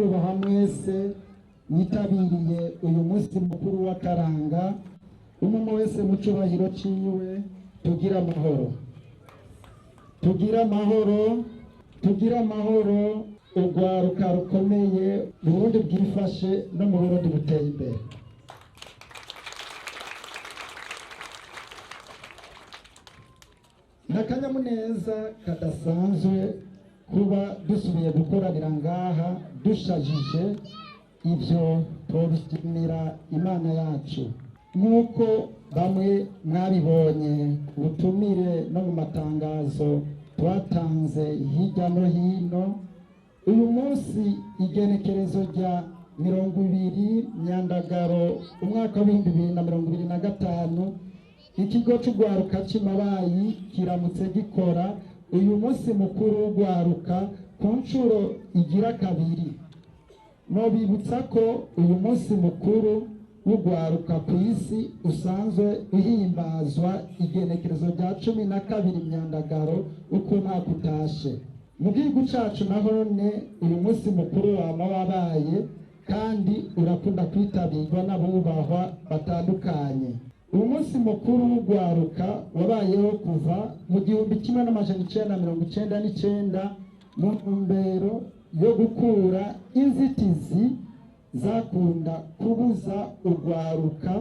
Banyakubahwa mwese mwitabiriye uyu munsi mukuru w'akaranga, umwe wese mu cubahiro ciwe, tugira amahoro, tugira amahoro, tugira amahoro. Urwaruka rukomeye mu Burundi bwifashe no mu Burundi buteye imbere. Ni akanyamuneza kadasanzwe kuba dusubiye gukoranira ngaha dushajije. Ibyo tubishimira Imana yacu. Nk'uko bamwe mwabibonye ubutumire no mu matangazo twatanze hirya no hino, uyu munsi igenekerezo rya 20 Myandagaro umwaka wa 2025, ikigo c'urwaruka c'Imabayi kiramutse gikora uyu munsi mukuru w'urwaruka ku nshuro igira kabiri. Nobibutsa ko uyu munsi mukuru w'urwaruka ku isi usanzwe uhimbazwa igenekerezo rya 12 Myandagaro uko umwaka utashe. Mu gihugu cacu nahone uyu munsi mukuru wama wabaye, kandi urakunda kwitabirwa n'abubahwa batandukanye. Uyu munsi mukuru w'urwaruka wabayeho kuva mu 1999 mu ntumbero yo gukura inzitizi zakunda kubuza urwaruka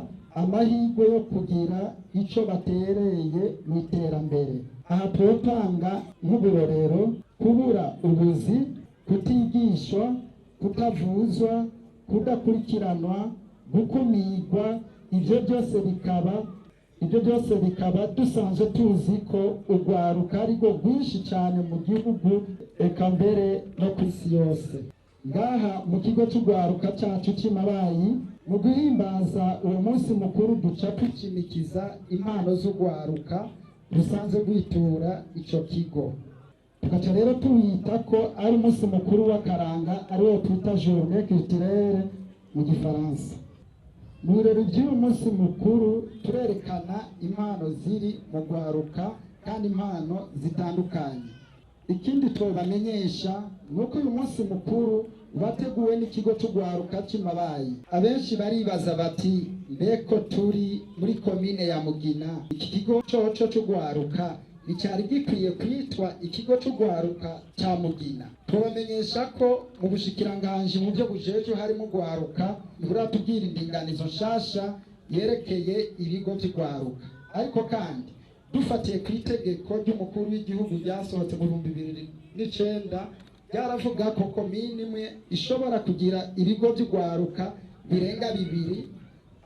amahirwe yo kugira ico batereye mu iterambere. Aha twotanga nk'uburorero: kubura ubuzi, kutigishwa, kutavuzwa, kudakurikiranwa, gukumirwa. Ibyo byose bikaba dusanzwe tuzi ko urwaruka ari rwo rwinshi cyane mu gihugu, eka mbere no ku isi yose. Ngaha mu kigo cy'urwaruka cyacu cy'Imabayi, mu guhimbaza uwo munsi mukuru, duca ducimikiza impano z'urwaruka rusanzwe rwitura ico kigo, tugaca rero tuwita ko ari umunsi mukuru w'akaranga, ariwo twita Journée culturelle mu Gifaransa. Mu birori by'uyu munsi mukuru turerekana impano ziri mu rwaruka, kandi impano zitandukanye. Ikindi twabamenyesha ni uko uyu munsi mukuru wateguwe n'ikigo cy'urwaruka cy'Imabayi. Abenshi baribaza bati: "Mbeko turi muri komine ya Mugina, iki kigo coco cy'urwaruka nticyari gikwiye kwitwa ikigo cy'urwaruka cya Mugina?" Tubamenyesha ko mu bushikiranganji mu byo bujejwe harimo urwaruka, ntiburatubwira indinganizo nshasha yerekeye ibigo by'urwaruka. Ariko kandi dufatiye ku itegeko ry'umukuru w'igihugu ryasohotse mu 2009, ryaravuga ko komini imwe ishobora kugira ibigo by'urwaruka birenga bibiri.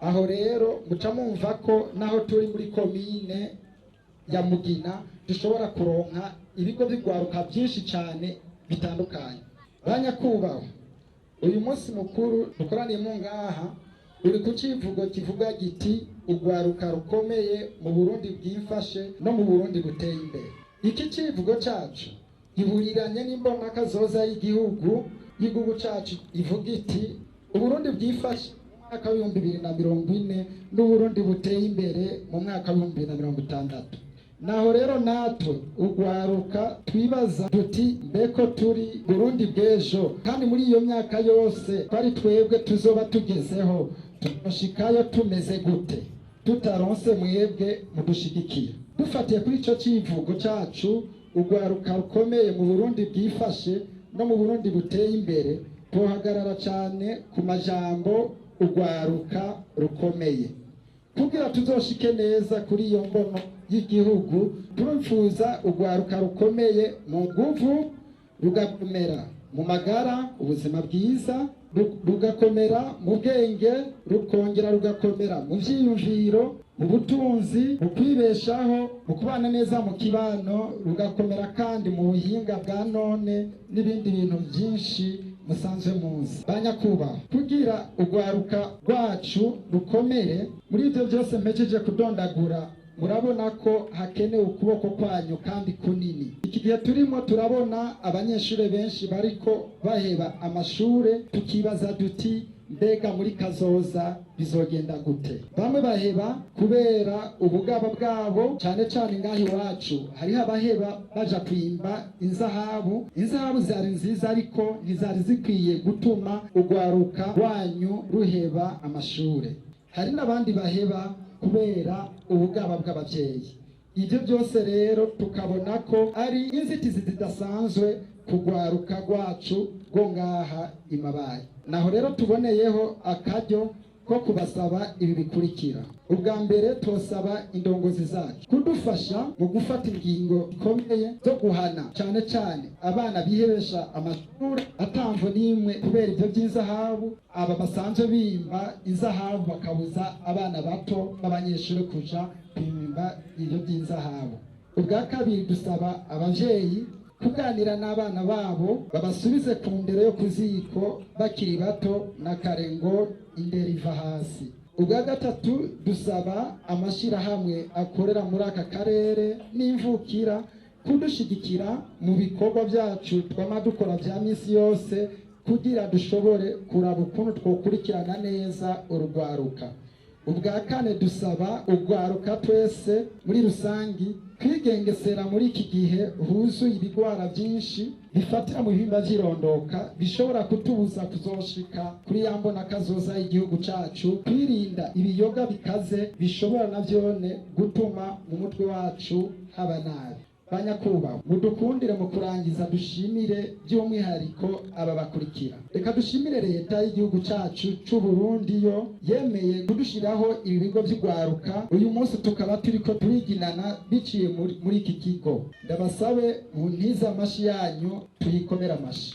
Aho rero muca mumva ko naho turi muri komine ya Mugina dushobora kuronka ibigo by'urwaruka byinshi cyane bitandukanye. Banyakubahwa, uyu munsi mukuru dukoraniyemo ngaha uri ku civugo kivuga giti: "Urwaruka rukomeye mu Burundi bwifashe no mu Burundi buteye imbere." Iki civugo cacu gihuriranye n'imbonaka zoza y'igihugu cacu ivuga iti: "Uburundi bwifashe mu mwaka wa 2040 n'Uburundi buteye imbere mu mwaka wa 2060." Naho rero natwe urwaruka twibaza duti: "Mbeko turi Burundi bw'ejo, kandi muri iyo myaka yose twari twebwe tuzoba tugezeho, tuzoshikayo tumeze gute tutaronse mwebwe mudushigikira?" Dufatiye kuri ico civugo cacu, urwaruka rukomeye mu Burundi bwifashe no mu Burundi buteye imbere, tuhagarara cyane ku majambo urwaruka rukomeye kugira tuzoshike neza kuri iyo mbono y'igihugu. Turifuza urwaruka rukomeye mu nguvu, rugakomera mu magara, ubuzima bwiza, rugakomera mu bwenge, rukongera rugakomera mu vyiyumviro, mu butunzi, mu kwibeshaho, mu kubana neza mu kibano, rugakomera kandi mu buhinga bwa none n'ibindi bintu byinshi musanzwe muzi. Banyakubahwa, kugira urwaruka rwacu rukomere muri ibyo byose mpejeje kudondagura. Murabona ko hakenewe ukuboko kwanyu kandi kunini. Iki gihe turimo turabona abanyeshuri benshi bariko baheba amashure, tukibaza duti: "Mbega muri kazoza bizogenda gute?" Bamwe baheba kubera ubugaba bwabo, cyane cyane ngaho iwacu hariho abaheba baja kwimba inzahabu. Inzahabu zari nziza, ariko ntizari zikwiye gutuma urwaruka rwanyu ruheba amashure. Hari n'abandi baheba kubera ubugaba bw'abavyeyi. Ibyo byose rero tukabona ko ari inzitizi zidasanzwe kugwaruka rwacu rwo ngaha imabaye. Naho rero tuboneyeho akaryo ko kubasaba ibi bikurikira: ubwa mbere, tosaba indongozi zacu kudufasha mu gufata ingingo zikomeye zo guhana cyane cyane abana bihebesha amashuri atamvo n'imwe kubera ibyo by'inzahabu, aba basanzwe bimba inzahabu bakabuza abana bato b'abanyeshuri kuja kwimba ibyo by'inzahabu. Ubwa kabiri, dusaba abavyeyi kuganira n'abana babo, babasubize ku ndero yo ku ziko bakiri bato, na kare ngo indero iva hasi. Ubwa gatatu, dusaba amashyirahamwe akorera muri aka karere n'imvukira kudushigikira mu bikorwa byacu twama dukora bya minsi yose, kugira dushobore kuraba ukuntu twokurikirana neza urugwaruka. Ubwa kane, dusaba urwaruka twese muri rusangi kwigengesera muri iki gihe huzuye ibigwara byinshi bifatira mu bihimba vy'irondoka, bishobora kutubuza kuzoshika kuri ya mbona kazoza y'igihugu cacu, kwirinda ibiyoga bikaze bishobora navyone gutuma mu mutwe wacu haba nabi. Banyakubahwa, mudukundire mu kurangiza dushimire by'umwihariko aba bakurikira. Reka dushimire leta y'igihugu cacu c'u Burundi yo yemeye kudushiraho ibi bigo vy'urwaruka. Uyu munsi tukaba turiko turiginana biciye muri iki kigo. Ndabasabe muntize amashi yanyu, tuyikomere amashi.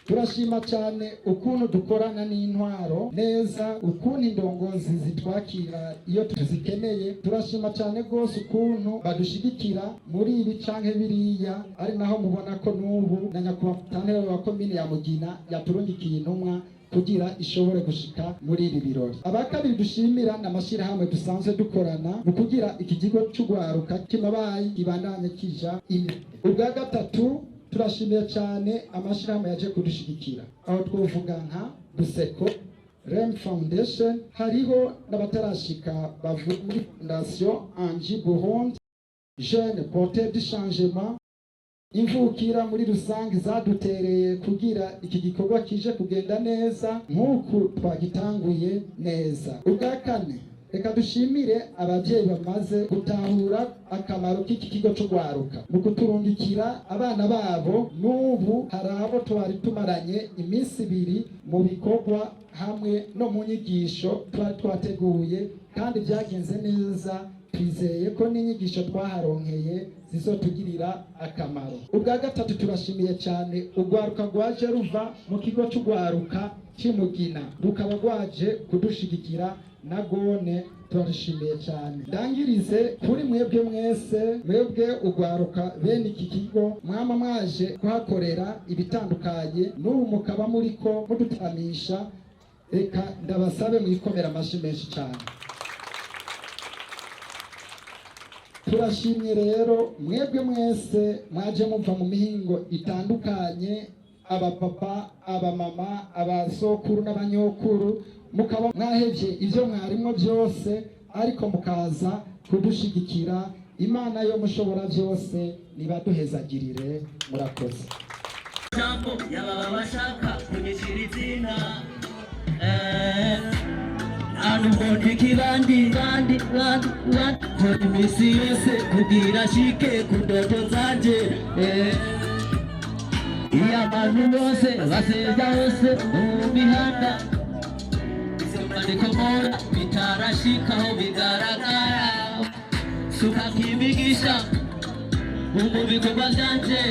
Turashima cyane ukuntu dukorana n'intwaro neza, ukuntu indongozi zitwakira iyo tuzikeneye. Turashima cyane rwose ukuntu badushigikira muri ibi canke biriya, ari naho mubona ko n'ubu na nyakubahwa musitanteri wa komine ya Mugina yaturungikiye intumwa kugira ishobore gushika muri ibi birori. Aba kabiri dushimira ni amashyirahamwe dusanzwe dukorana mu kugira iki kigo c'urwaruka kimabayi kibandanye kija imbere. Ubwa gatatu, turashimiye cyane amashyirahamwe yaje kudushigikira, aho twovuga nka Buseko, Rem Foundation, hariho n'abatarashika bavuye muri Fondation Angie Burundi, Jeune Porteur du Changement, imvukira muri rusange zadutereye kugira iki gikorwa kije kugenda neza nk'uku twagitanguye neza. Ubwa kane, reka dushimire ababyeyi bamaze gutahura akamaro k'iki kigo c'urwaruka mu kuturungikira abana babo. N'ubu hari abo twari tumaranye iminsi 2 mu bikorwa hamwe no mu nyigisho twari twateguye, kandi byagenze neza. Twizeye ko n'inyigisho twaharonkeye zizotugirira akamaro. Ubwa gatatu, turashimiye cyane urwaruka rwaje ruva mu kigo c'urwaruka c'Imugina, rukaba rwaje kudushigikira na gone, turarishimiye cyane. Ndangirize kuri mwebwe mwese, mwebwe urwaruka bene iki kigo mwama mwaje kuhakorera ibitandukanye, n'ubu mukaba muriko mudutamisha. Reka ndabasabe mwikomera amashyi menshi cyane. Turashimye rero mwebwe mwese mwaje muva mu mihingo itandukanye, abapapa, abamama, abasokuru n'abanyokuru, mukaba mwahevye ivyo mwarimwo byose, ariko mukaza kudushigikira. Imana yo mushobora byose nibaduhezagirire. Murakoze. Jambo yababa bashaka kunyicira izina, nta n'ubundi kibandi bandi bandi bandi nkora iminsi yose kugira nshike ku ndoto zanje. Iyo abantu bose basebya hose mu mihanda, izo mpora bitarashikaho bigaragara, suka nk'imigisha mu bikorwa byanje.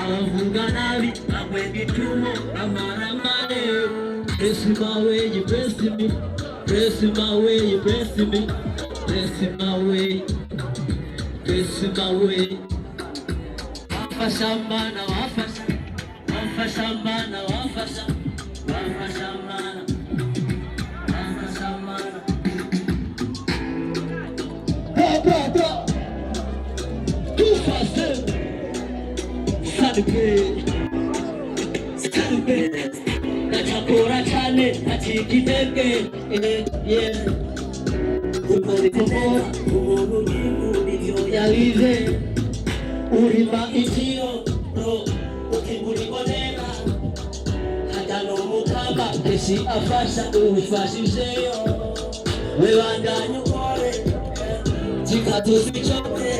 Abavuga nabi bagwenga icumu amaramare. Bless my way, you bless me. Bless my way, you bless me. Bless my way, bless my way. Wafasha mana, wafasha, wafasha mana, wafasha, wafasha mana. Salve, salve. Ndacakora cane, ntacika intege, yeah. Kuko bikugora umuntu yikunda ivyo yabize. Urima iciro bro, ukimbura ibonera. Hajya n'umukama kenshi afasha uwifashijeyo. We bandanye ukore, kikatuzicoke,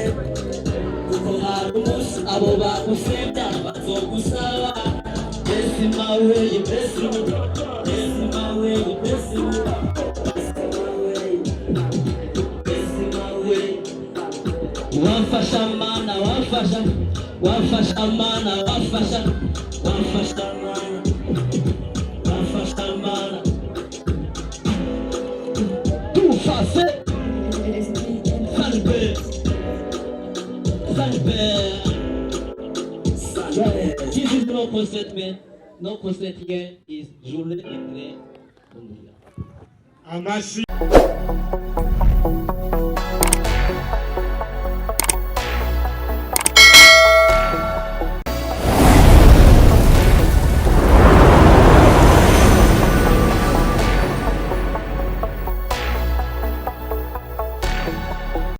kuko hari umunsi abo bagusebya bazogusaba. Bless my way, bless me, bless my way, bless me, bless my way, bless my way. Wamfasha Mana, wamfasha, wamfasha Mana, wamfasha, wamfasha Mana, wamfasha Mana. Tufase salve, salve, salve. This is no concert, man. No concert here is journée éclair. Amashi.